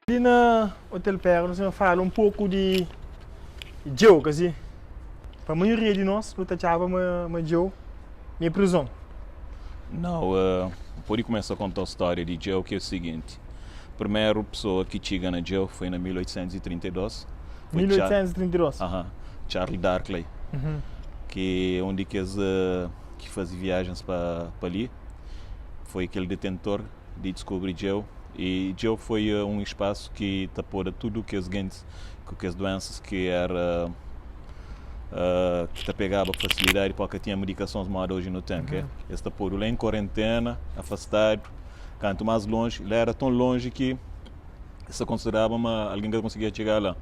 Li na Hotel Pérola nu sta fala un poku di Djeu, kasi pa maioria di nos nu ta atxaba ma Djeu ma é prizon. Nau, N pode kumesa konta stória di Djeu ki é siginti, primeru pesoa ki txiga na Djeu foi na 1832, foi 1832? Aha, Charles Darkley, ki é un di kes ki faze viajens pa li, foi kel detentor di diskubri Djeu i Djeu foi un spasu ki ta poda tudu kes gentis ku kes duensas ki era ki ta pegaba ku fasilidadi pamodi ka tinha medikasons moda oji nu ten ke es ta podu la en korentena afastadu kantu mas lonji la era ton lonji ki es ta konsideraba ma algen ka ta konsigia txiga la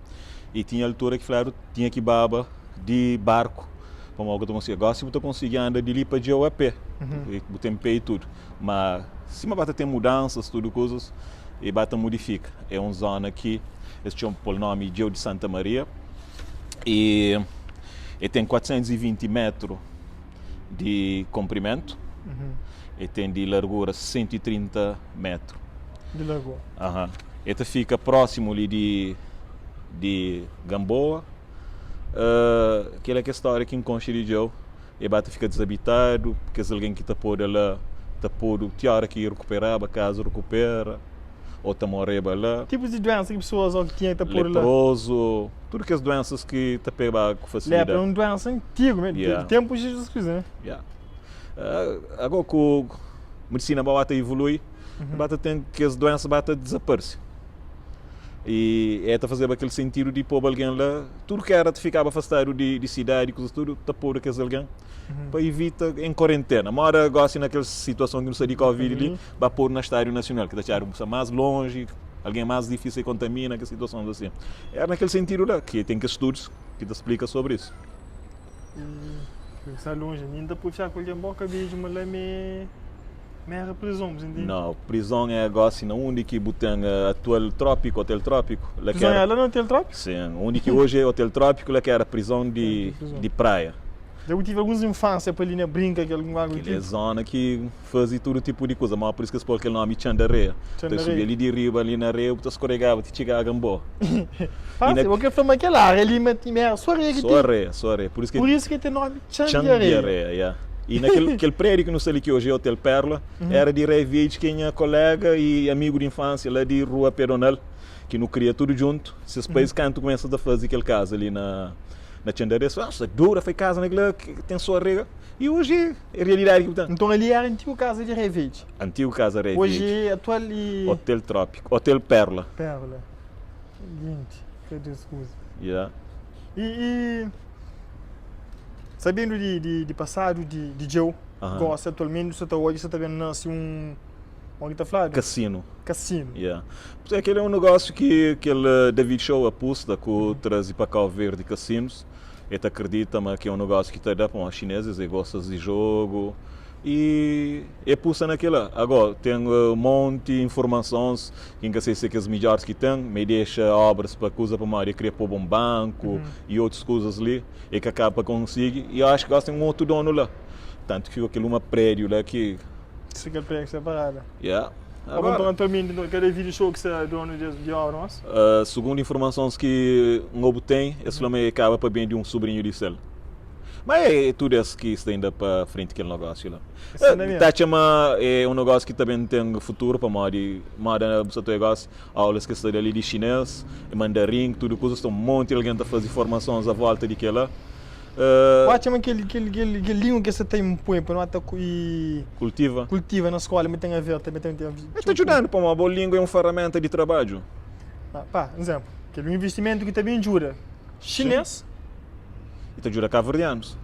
i tinha altura ki fladu tinha ki baba di barku pamodi ka ta konsigia gosi bu ta konsigi anda di li pa Djeu a pé bu ten pé i tudu Ma sima ba ta ten mudansas tudu kuzas e ba ta mudifika. É un zona ki es txoma pol nomi Djeu di Santa Maria e e ten 420 metru di konprimentu e ten di largura 130 metru. Di largura. Aha. E ta fika prósimu li di di Gamboa. Kel-la ki é stória ki N konxe di Djeu. E ba ta fika dizabitadu, kes algen ki ta poda la ta podu ti ora ki rekuperaba, kazu rekupera, ô ta moreba la. Tipus di duensa ki pesoas ó ki tinha ki ta podu la. Leprozu, tudu kes duensas ki ta pegaba ku fasilidadi. Lepra é un duensa antigu mesmu, di tenpu di Jizus Kristu, né? Ya. Agora ku medisina ba ta ivolui, ba ta ten kes duensa ba ta dizaparse. I e ta fazeba kel sentidu di poba algen la, tudu ki era ta fikaba afastadu di sidadi, kuzas tudu, ta podu kes algen pa ivita en korentena. Moda gosi na kel situason ki nu sta di covid li, ba podu na Stádiu Nasional, ki ta txadu bu sta más lonji, algen más difísil kontamina, kes situasons asin. Era na kel sentidu la ki ten kes studus ki ta splika sobri isu. Sta lonji, mi N ta pode fika ku algen boka beju, ma la mi Mi era prizon, bu sintende? Nau, prizon é gosi na undi ki bu ten atual Trópiku, Hotel Trópiku, la ki Prizon era. é la na Hotel Trópiku? Sin, undi ki oji é Hotel Trópiku, la ki era prizon di di praia. Dja bu tive alguns infánsia pa li na brinka ki algun algu di Kel é tipu? zona ki fazi tudu tipu di kuza, ma pur isu ki es pô-l kel nomi Txan di Areia. Txan Ta di subia Areia. li di riba, li na areia, bu ta skoregaba ti txiga Aganbó. I Fásil, na. bo kre fla ma kel ária li ma ti ma era sô areia ki Sô ten? areia, sô areia. Pur isu ki. Pur isu ki ten nomi Txan Txan di di Areia. Areia, ya. I na kel, kel prédiu ki nu sta li ki oji é Hotel Pérola, éra di Ray Viedes ki é nha koléga i amigu di infánsia la di Rua Pedonal, ki nu kria tudu djuntu. Ses pais kantu kumesa ta faze kel kaza li na, na Txan di Areia, es fla, Sta dura fai kaza na kel-la ki ten so arega. I oji é realidadi ki bu ten. Nton ali éra antigu kaza di Ray Viedes. Antigu kaza Ray Viedes. Oji atual e. Hotel Trópiku, Hotel Pérola. Pérola. Gente, ka Deus kuza. Ya. I, i sabendu di, di, di pasadu di, di Djeu, Aham. gosi atualmenti nu sta ta odja sta ta ben nase un, mo ki ta fladu? Kasinu. Kasinu. Yeah. Puse kel é un negósiu ki kel David Show apusta ku traze pa Kau Verdi kasinus. E ta akredita ma ki é un negósiu ki ta da pamodi xineses e gostas di jogu i e pusta na kila. Ago ten monti informasons ki N ka sei si é kes midjoris ki ten, ma e dexa obras pa kuza pamodi e kria poba un banku i otus kuzas li e ka kaba pa konsigi i eu acho ki gosi ten un otu donu la. Tantu ki fika kel uma prédiu la ki. Si kel prédiu separadu. Yeah. Agora, então, atualmente, então, kada vídeo show ki sta dono de, de obra, mas? Segundo informasons ki N obtén, es fla ma e kaba pa bende un sobrinhu di sel. Ma é tudu es ki sta inda pa frenti kel nogósiu la. Ta atxa ma é un nogósiu ki ta ben ten futuru pamodi moda bu sta ta oia gósi, aulas ki es ta da li di xinês, mandarin, tudu kuza, sta un monti algen ta faze formasons a volta di kel-la. Bu atxa ma kel kel kel kel língua ki es ta inpoi pa no ta i Kultiva. kultiva na skóla ma ten aver tanbe ten ten El ta djuda-nu pamodi bo língua é un feraménta di trabadju. Pa izénplu, kel un investimentu ki ta ben djuda xinês. I ta djuda kabuverdianus.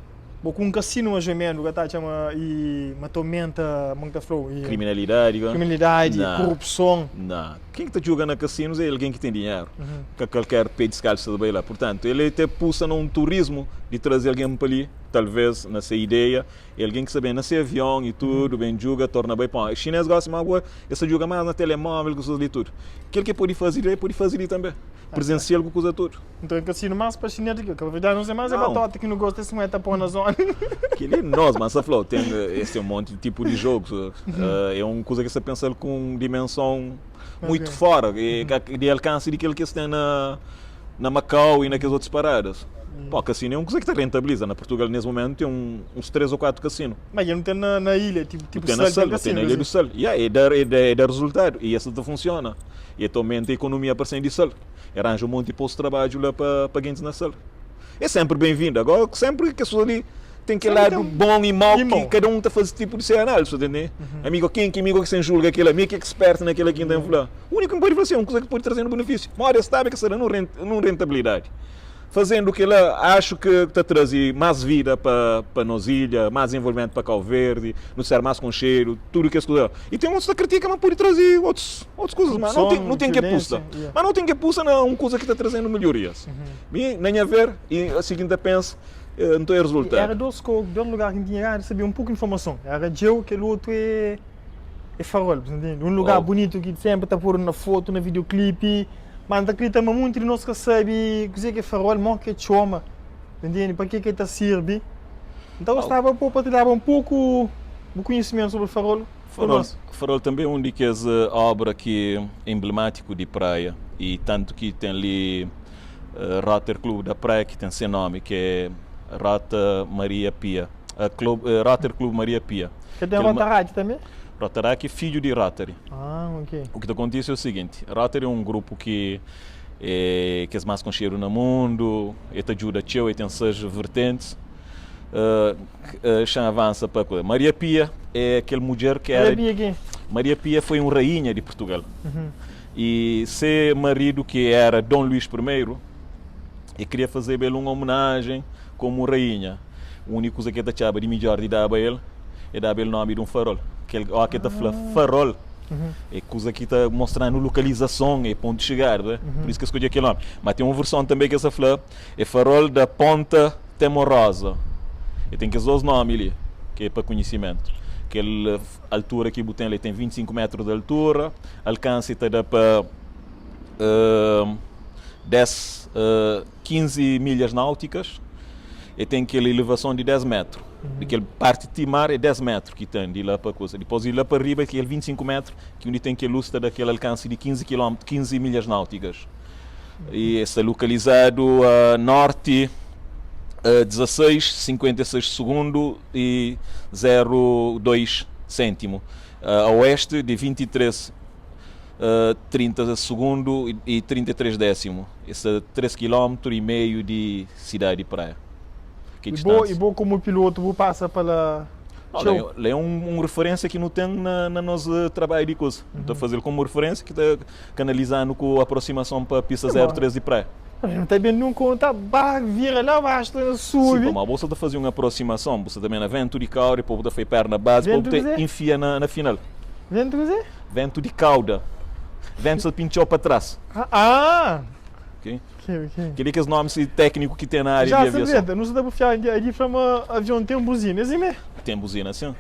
Bo ku un kasinu mas o menu ka ta atxa ma i ma ta aumenta ma ta flau i. Kriminalidadi ka? Kriminalidadi, korupson. Na. Ken ki ta djuga na kasinus é algen ki ten dinheru, ka kalker pé diskalsu ta bai la. Purtantu, el te pusa na un turismu di traze algen pa li, talvês na se ideia, é algen ki sta ben na se avion i tudu, ben djuga, torna bai. Pon, xinês gosi ma agua, es ta djuga más na telemóvel, kusas li tudu. Kel ki e pode faze li, e pode faze li tanbe. Presensial ku kuza tudu. Nton é kasinu más pa xinês di ki kabuverdianu nos é más é batota ki nu gosta es mué ta pô na zona. Kel-li é nos, mas sa fla-u ten es ten un monti di tipu di jogus é un kuza ki es ta pensa-l ku un dimenson muitu fora di alkansi di kel ki es ten na na Macau i na kes otus paradas. Pô, kasinu é un kuza ki ta rentabiliza. Na Purtugal nes momentu ten uns 3 ô 4 kasinu. Mas dja nu ten na na ilha, tipo tipo Sal ten kasinu. Ten na ilha do Sal. Ya, e da e da rezultadu i es ta funsiona. E ta aumenta ekonomia pa sen di Sal. E ranja un monti postu di trabadju la pa pa gentis na Sal. É senpri ben-vindu. Agora senpri kes pessoas li ten kel ladu bon i mau ki kada un ta faze tipu di se análise, ta ntende? Amigo ken ki amigo ki sen julga kel-la, mi ki expert na kel-la ki N ten fla. Úniku ki N pode fla si é un kuza ki pode traze-nu benefísiu. Modi es sabe ki sta da nu rentabilidadi. Fazendu kel-la, axu ki ta traze más vida pa pa nos ilha, más dizenvolvimentu pa Kau Verdi, nu ser más konxedu, tudu kes kuza la. I ten otus ta kritika ma pode traze otus otus kuzas, ma nu ten nu ten ke pusta. Ma nu ten ke pusta na un kuza ki ta trazenu melhorias. Mi, na nha ver, i asi ki N ta pensa, nton é rezultadu. Era dos lugar ki N tinha gana di sabia un poku informason. Era Djeu, kel otu é é Farol, bu ta ntende? Un lugar bunitu ki senpri ta podu na fotu, na videoklipi, ma N ta kridita ma munti di nos ka sabe kuzê ki é Farol, modi ki é txoma, bu ta ntende? Pa ke ki el ta sirbi. N ta gostaba pa bu partilhaba un poku bu konhisimentu sobri Farol ku nos. Farol tanbe é un di kes obra ki é enblemátiku di Praia i tantu ki ten li Rotary Club da Praia ki ten se nomi, ki é Rota Maria Pia, Rotary Club Maria Pia. Ka ten Rotaract tanbe? Rotaract é fidju di Rotary. Ah, ok. U ki ta kontise é o siginti, Rotary é un grupu ki é kes más konxedu na mundu, e ta djuda txeu, e ten ses vertentis. Xan avansa pa kuza. Maria Pia é kel mudjer ki éra. Maria Pia ken? Maria Pia foi un rainha di Purtugal. I se maridu ki éra Dom Luís Primeiro, e kria fazeba el un omenajen komu rainha. Úniku kuza ki el ta atxaba di midjór di daba el, é daba el nómi di un farol. Kel óki ki el ta fla farol, é kuza ki ta mostra-nu lukalizason, é pontu di xigada, pur isu ki el skodje kel nómi. Má ten un verson tanbê ki es ta fla é farol da Ponta Temorosa. El ten kes dôs nómi li, ki é pa konhisimentu. Kel altura ki bu ten li ten 25 métru di altura, alkansi ta da pa 10, 15 milhas náutikas, e ten kel elevason di 10 métru. Di kel parti ti mar é 10 métru ki ten di la pa kusa. Dipôs di la pa riba é kel 25 métru ki undi ten kel lus ta da kel alkansi di 15 kilómetru, 15 milhas náutikas. E sta lukalizadu a norti 16, 56 sugundu e 02 séntimu, a oesti di 23, 30 sugundu i 33 désimu. E sta 3 kilómetru i meiu di sidadi di Praia. Ki distánsia. I bo komu pilotu bu pasa pa la txeu? La é un referénsia ki nu ten na nos trabadju di kuza. Nu ta faze-l komu referénsia ki ta kanaliza-nu ku aprosimason pa pista 03 di Praia. Nu ta ben nunka un ta ba vira la baxu ta subi. Sim, pamodi bo sta ta faze un aprosimason, bu sta ta ben na ventu di kauda, dipôs bu ta fai perna base, dipôs bu ta infia na final. Ventu kuzê? Ventu di kauda. Ventu sta pintxau pa tras. Ah! Ok. Ok, ok. Kel-li é kes nomis tékniku ki ten na ária di aviason. Já sabia, nu sta ta pufia di fla ma avion ten buzina, é si mê? Ten buzina, sin.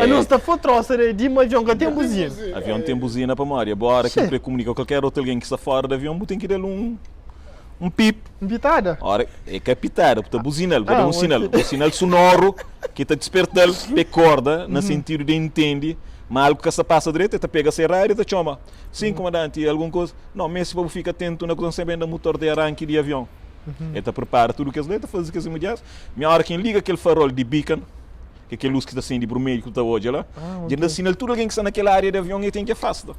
A nu sta fo trosa di ma avion ka ten buzina. Avion ten buzina pamodi abora ki bu kre kumunika ku kalker otu algen ki sta fora di avion, bu ten ki da-l un un pip. Un pitada? Ora, é ka pitada, bu ta buzina-l, bu ta da un sinal, un sinal sunoru ki ta disperta-l pa e korda na sentidu di e intende ma algu ka sta pasa dretu, e ta pega se rádiu e ta txoma, Sin, kumandanti, algun kuza? Nau, meste pa bu fika atentu na kuza, N sta ben da mutor di aranki di avion. E ta pripara tudu kes la, e ta faze kes imediatu. Mi óra ki N liga kel farol di beacon, ki é kel lus ki ta sende brumedju ki bu ta odja la, dja N da sinal tudu algen ki sta na kel ária di avion e ten ki afasta.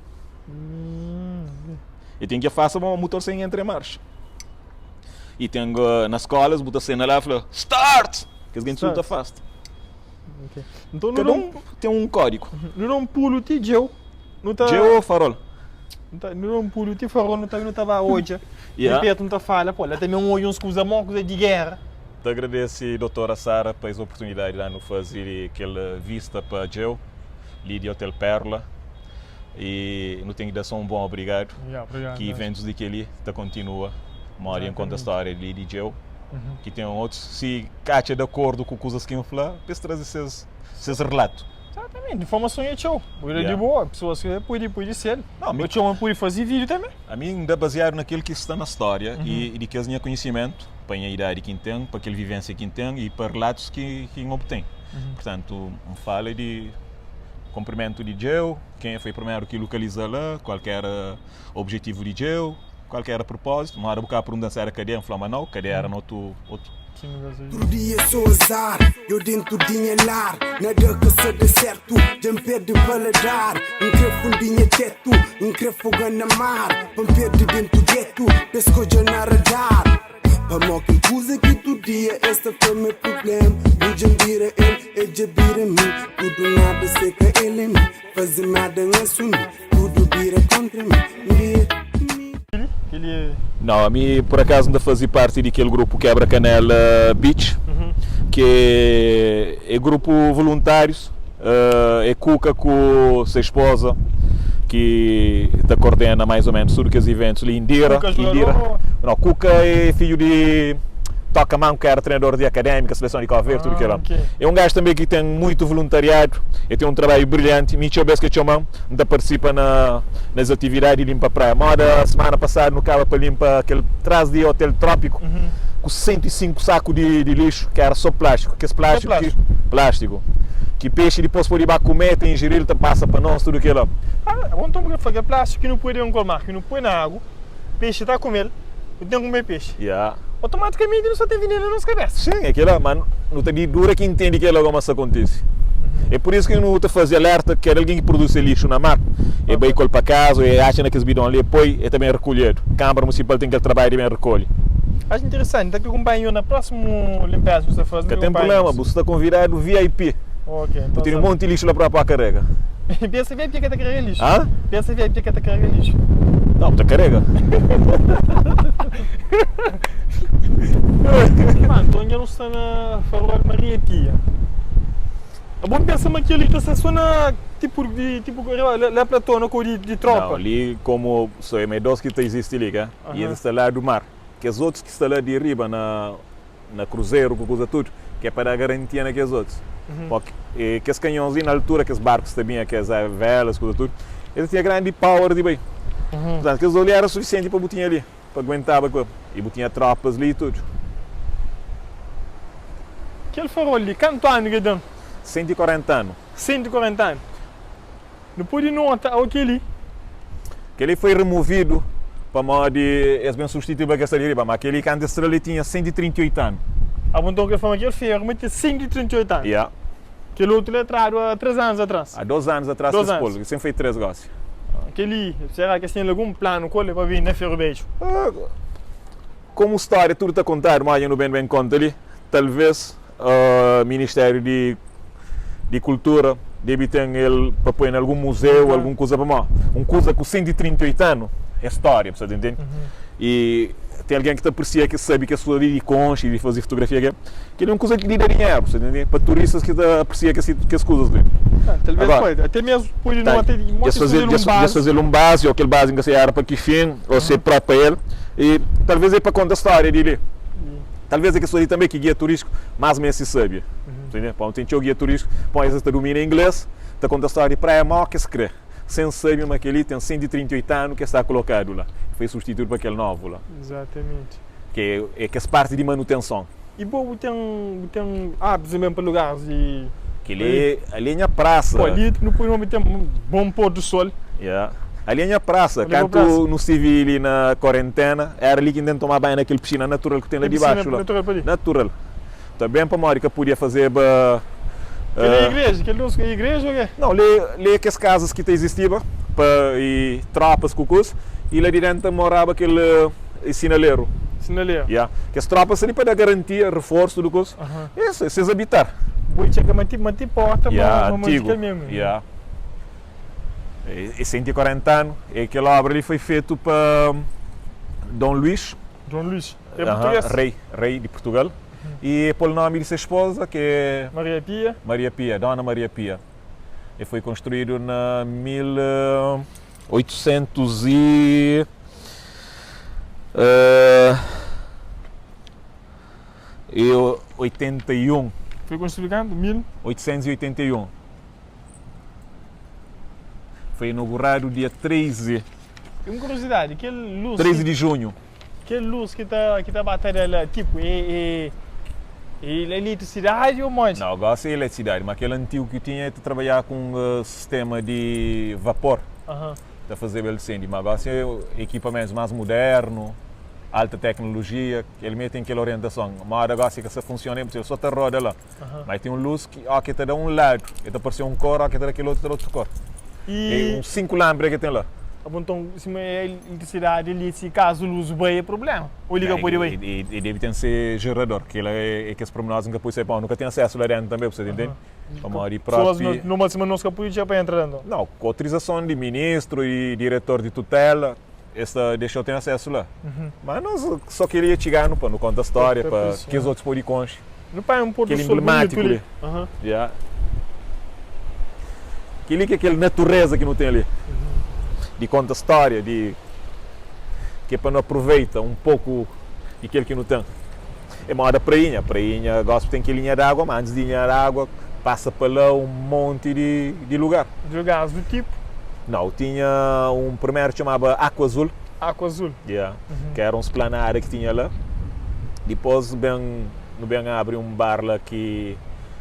E ten ki afasta pa mutor sen entra en marxa. E ten na skolas bu ta sena la fla start! Kes gen tudu ta afasta. Kada un ten un kódigu. Nu da un pulu ti djeu. Nu ta. Djeu ô farol? Nu ta nu da un pulu ti farol nu ta nu ta ba odja. Di pertu nu ta fala, pô, la tanbe N odja uns kuza mau, kuza di géra. Ta agradese Dotora Sara pa es oportunidadi di da-nu faze kel vista pa Djeu, li di Hotel Pérola. I nu ten ki da so un bon obrigadu ki iventus di kel-li ta kontinua. Modi N konta stória li di Djeu, ki ten otus, si ka atxa di akordu ku kuzas ki N fla, pa es traze ses relatu. Exatamente, informason é txeu. Bu da di boa, pessoas que pode pode ser. Não, mi txeu pode fazer vídeo também. A mi N da baseado naquele que sta na história e di kes nha conhecimento, pa nha idade ki N ten, pa kel vivência ki N ten e pa relatos ki ki N obtém. Portanto, N fala di comprimento di djeu, kenha foi primeiro ki localiza la, qual ki era objetivo di djeu, qual ki era propósito. Uma hora bu ka pergunta se era cadeia, N fla ma nau, cadeia era na otu otu. Tudu dia é só azar, eu dentu di nha lar Nada ka sa da sertu, dja N perde paladar N kre fundi nha tetu, N kre foga na mar Pa N perde dentu getu, pa es skodja na radar Pamó kel kuza ki tudu dia es ta fla ma é prublema Mi dja N bira el, el dja bira mi Tudu nada seka el é mi, faze merda N asumi Tudu bira kontra mi, N bira mi. Nau, ami por akazu N ta faze parti di kel grupu Kebra Kanela Beach, ki é grupu voluntárius, é Kuka ku se espoza ki ta kordena mais ou menos tudu kes iventus li. Indira, Indira, nau, Kuka é fidju di Toka Manku ki éra trenador di Akadémika, seleson di Cabo Verde, tudu kel-la. É un gaju tanbe ki ten muitu voluntariadu, el ten un trabadju brilhanti. Mi txeu bes ki el txoma-m, N ta partisipa na es atividadi di linpa praia. Moda simana pasadu nu kaba pa linpa kel tras di Hotel Trópiku ku 105 saku di lixu ki éra sô plástiku. Kes plástiku ki plástiku ki pexi dipôs pode ba kume, ta injiri-l, ta pasa pa nos, tudu kel-la. Bon, nton bu fla kel plástiku ki nu poi déntu mar, ki nu poi na agu, pexi ta kume-l, nu ten kume pexi. Otomatikamenti nu sta ten venenu na nos kabesa. Sin, é kela, ma nu ta di dura ki intendi kela goma sta kontisi. É pur isu ki nu ta fazi alerta kada algen ki produzi se lixu na mar, e bai kol pa kaza o e atxa na kes bidon li e poi, e ta ben rekolhedu. Kâmara Munisipal ten kel trabadju di ben rekolhe. Acho interesanti, ta kre kunpanha nho na prósimu linpeza ki bu sta fazi, Ka ten prubléma, bu sta konvidadu VIP. Ok, Bu tene un monti lixu la própi pa karega. Pensa VIP ka ta karega lixu. Hã? Pensa VIP ka ta karega lixu. Não, bu ta karega. Mano, então dja nu sta na Farol Maria Pia. Abo N pensa ma kel-li ta sta só na tipo di tipo la platô na kou di Não, tropa. li komu só é 2 ki ta izisti li ka? E es sta la du mar. Kes otus ki sta la di riba na na kruzeru ku kuza tudu, ki é pa da garantia na kes otus. Pok e kes kanhons li na altura kes barkus ta binha kes velas kuza tudu, es tinha grandi power di bai. Purtantu kes li era sufisienti pa bu tinha li, pa aguentaba ku e bu tinha tropas li i tudu. Kel farol li kantu anu ke ten? 140 anu. 140 anu. Nu pode nota au kel-li. Kel-li foi removidu pamodi es ben substituíba kes ali riba, má kel-li kantu es tra-l el tinha 138 anu. Abo nton kel fla ma kel feru ma ten 138 anu. Ya. Kel otu li tradu a 3 anus atras. A 2 anus atras ki es pô-l, sen foi 3 gosi. Kel-li, sera ki es ten algun planu ku el pa bende na feru bedju? Komu stória tudu ta kontadu, má dja nu ben ben konta li, talvês Ministériu di di Kultura debe ten el pa poi na algun muzeu, algun kuza pamodi un kuza ku 138 anu é stória, bu sta ta intende? I ten algen ki ta apresia, ki sabe kes kuza li di konxe, di faze fotografia, ke kel-li é un kuza ki di da dinheru, bu sta ta intende? Pa turistas ki ta apresia kes kes kuzas li. Talvês Agora, pode, até mesmu pode ta, nu até dja-s faze, dja-s faze-l un bazi, ô kel bazi N ka sai éra pa ki fin, ô se própi pa el, i talvês é pa konta stória di li. Talvês é kes li tanbê ki gia turístiku más meste sabe. Pamodi ten txeu gia turístiku, pamodi es ta dumina inglês, ta konta stória di praia mó ki es krê, sen sabe ma kel-li ten 138 anu ki es sta kolokadu la, foi substituídu pa kel novu la, ki é kes parti di manutenson. I bo, bu ten, bu ten hábitus di ben pa lugaris di. Kel-li, ali é nha prasa. Pô, ali nu pode obi ten bon pôr do sol. Yeah. Ali é nha prasa. Kantu nu stivi li na korentena, era li ki N ten toma banhu na kel piscina natural ku ten la dibaxu la. Natural pa li? Natural. Ta ben pamodi ka podia fazeba. Kel é igreja? Kel dos é igreja ou ke? Nau, li, li é kes kazas ki ta izistiba pa i tropas ku kus, i la di dentu ta moraba kel sinaleru. Sinaleru. Yeah. Kes tropas sta li pa da garantia, reforsu, tudu kus. Es, ses abitar. Boi txeka ma ti, ma ti porta ma, ma antigu. kel mesmu. Yeah. E 140 anu, e kel obra li foi fetu pa Dom Luís. Dom Luís, é português? Rei, rei di Portugal. E pô-l nomi di se esposa ki é. Maria Pia. Maria Pia, Dona Maria Pia. E foi konstruídu na 1800 e. E 81. Foi konstruídu kantu? 1881. Foi inauguradu dia 13. E un kuriosidadi, kel lus. 13 di junhu. Kel lus ki ta ki ta ba ta da la, tipu, é é é eletrisidadi ô modi? Nau, gosi é eletrisidadi, ma kel antigu ki tinha é ta trabadjaba ku un sistema di vapor, ta fazeba el sendi, ma gosi é ekipamentus más mudernu, alta teknolojia, el mê ten kel orientason, moda gosi ka sa funsiona, el so ta roda la. Ma ten un lus ki óki el ta da un ladu el ta parse un kor, óki el ta da kel otu el ta da otu kor. É uns 5 lánpida ki ten la. Abo nton, sima é eletrisidadi li, si kazu lus bai é prubléma? Ô li ka pode bai? E debe ten se jerador. Kel-la é kes pormenores ki N ka pode sabe pamodi nu ka ten asésu la déntu tanbê, bu sta ta intende? Pamodi própi. Normal sima nos ka pode txega pa entra la nton? Nau, ku autorizason di ministru i diretor di tutela, es ta dexa-u ten asésu la. Má nos só keria txiga-nu pa nu konta stória pa kes otus pode konxe. Nu panha un pôr Kel do sol bunitu enblemátiku li. li. Ya. Kel-li ki é kel natureza ki nu ten li. Di konta stória, di ki é pa nu aproveita un poku di kel ki nu ten. É moda prainha. Prainha gosi ten kel linha d'água, ma antis di linha d'água pasa pa la un monti di di lugar. Di lugaris du tipu? Nau, tinha un primeru txomaba Aqua Azul. Aqua Azul. Ya. Ki éra un splanada ki tinha la. Dipôs ben Nu ben abri un bar la ki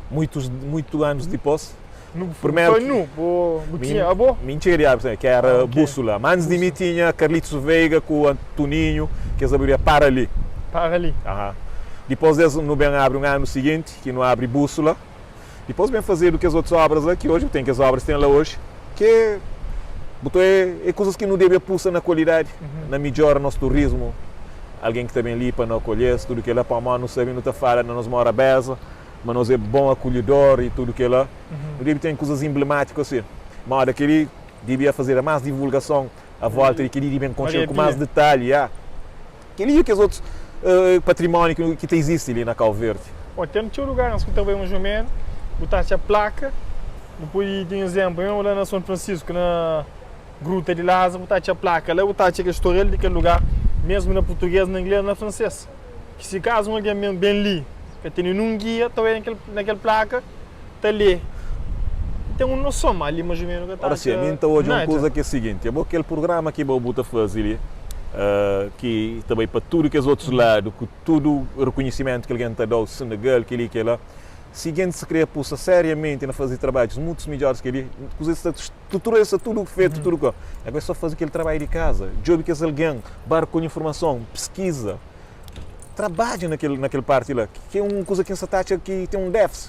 muitus, muitu anus dipôs. Nu, Primeru pa ki nu, bo, bu mi, tinha, abo? mi N txiga di abri, ki Ah, éra ok. Búsula. Ma antis di mi Búsula. tinha Carlitos Veiga ku Antoninho, ki es abria Para Li. Para Li. Aha. Dipôs des, nu ben abri un anu siginti, ki nu abri Búsula. Dipôs ben fazedu kes otus obras la, ki oji bu ten kes obras ki ten la oji, ki bu ta é kuzas ki nu debe apusta na kualidadi, na midjora nos turismu, algen ki ta ben li pa nu akolhe-s, tudu kel-la, pamodi nu sabe nu ta fala na nos morabeza ma nos é bon akolhedor i tudu kel-la. Nu debe ten kuzas enblemátiku asi. Moda kel-li dibia fazeda más divulgason a volta di kel-li, dibia konxe-l ku más detalhi. Ya. Kel-li i kes otus patrimóniu ki ta izisti li na Kau Verdi. Ó, ten txeu lugar ki bu ta bai más ô ménus, bu ta atxa plaka, bu pode ten izénplu, mesmu la na Son Fransisku, na Gruta di Lázaro, bu ta atxa plaka la, bu ta atxa kel storial di kel lugar, mesmu na purtugês, na inglês, na fransês. Ki si kazu un algen ben ben li, ka tene nun gia, ta bai na kel plaka, ta lê, ten un noson, má li más ô ménus ka ta Ora si, ami atxa N ta odja un nada. kuza ki é siginti, abo kel prugrama ki bo bu ta faze li, ki ta bai pa tudu kes otus ladu, ku tudu rekonhisimentu ki algen ta da-u, Senegal, kel-li, kel-la, si gentis kre pusa seriamenti na faze trabadjus mutus midjoris ki kel-li, kuza sta, strutura sta tudu fetu, tudu ka. Agora é so faze kel trabadju di kaza, djobe kes algen, ba rekolhe informason, piskiza. Trabadja na kel na kel parti la, ki é un kuza ki N sa ta atxa ki ten un défisi.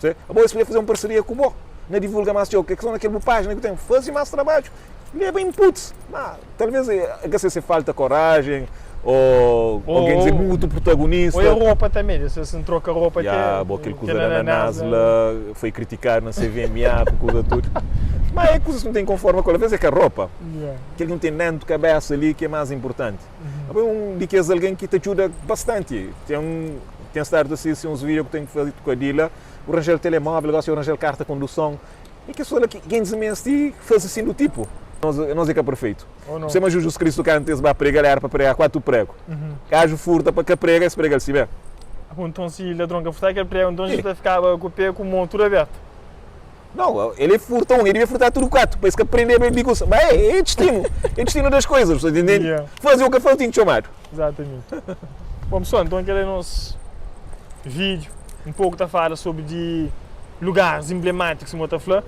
Percebe? Abo es podia faze un parseria ku bo na divulga más txeu, ke só na kel bu pájina ki bu ten, faze más trabadju, leba inputs. Ma talvês é ka sei se falta korajen ô algen dize mutu prutagunista. Ô é ropa tanbê, dja se N troka ropa Ya, bo kel kuza da ananás la foi kritikadu na CVMA ku kuza tudu. Ma é kuzas ki nu ten ki konforma ku el, alvês é ka ropa, kel ki nu ten dentu kabésa li ki é más inpurtanti. Abo é un di kes algen ki ta djuda bastanti. Ten ten stadu ta sisti uns vídiu ku ten ki faze ku Adila, bu ranjal telemóvel, gosi bu ranjal karta konduson. É kes pessoa la ki gentis mesti faze sin du tipu. Nos nos é ka perfeitu. Sema Jujus Kristu kantu es ba prega, el éra pa prega kuatu pregu. Gaju furta pa ka prega, es prega-l simé. Abo nton si ladron ka furtaba kel pregu, nton Jesus ta fikaba ku pé ku mon tudu abertu. Não, ele é furta um, ele devia furtar tudo quatro, para isso que aprender bem digo, mas é, é destino, é destino das coisas, você entende? Yeah. Fazer o que foi, tinha chamado. Exatamente. Bom, pessoal, então aquele é nosso vídeo, um pouco tá fala sobre de lugares emblemáticos que tá falando.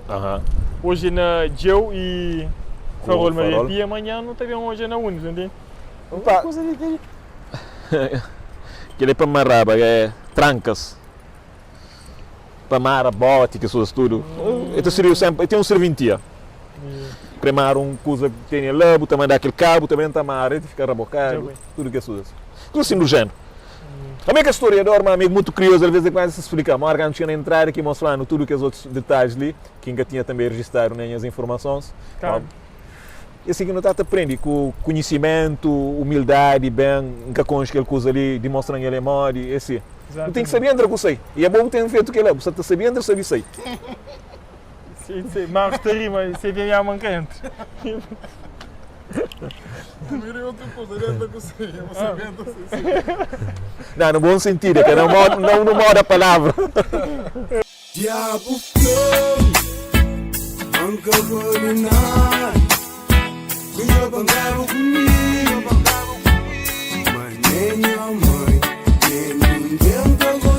Hoje na Djeu e Farol Maria Pia, amanhã não tá bem hoje na Unis, entende? Opa. Coisa de que Aquele é para Maraba, é trancas. Pa mara boti kes kuzas tudu e ta sirbiu senpri e ten un sirvintia kre mara un kuza ki tene la bu ta manda kel kabu ta ben ta mara e ta fika rabokadu tudu kes kuzas kuzas asin du jeneru ami é ka storiador ma ami é mutu kuriozu alves e kumesa ta splika ma ora kantu txiga na entrada ki mostra-nu tudu kes otus detalhis li ki N ka tinha tanbe rejistadu na nhas informasons E si ki nu ta ta prende ku konhisimentu, umildadi, ben, N ka konxe kel kuza li, dimostra-m el é modi, e si. Bu ten ki sabe entra ku sai. I abo bu ten fetu kela, bu sa ta sabe entra, sabe sai. Si, si, Marcos ta ri, ma si e ama N ka entra. Primeiro é outra coisa, ele entra com sai, eu vou saber entra sem sai. Não, no bom sentido, é que não, não no modo da palavra. Diabo fla-m. Ma N ka bali nada. Midjor pa N kaba ku mi. Ma nen nha mai, nen ningen ka gosta.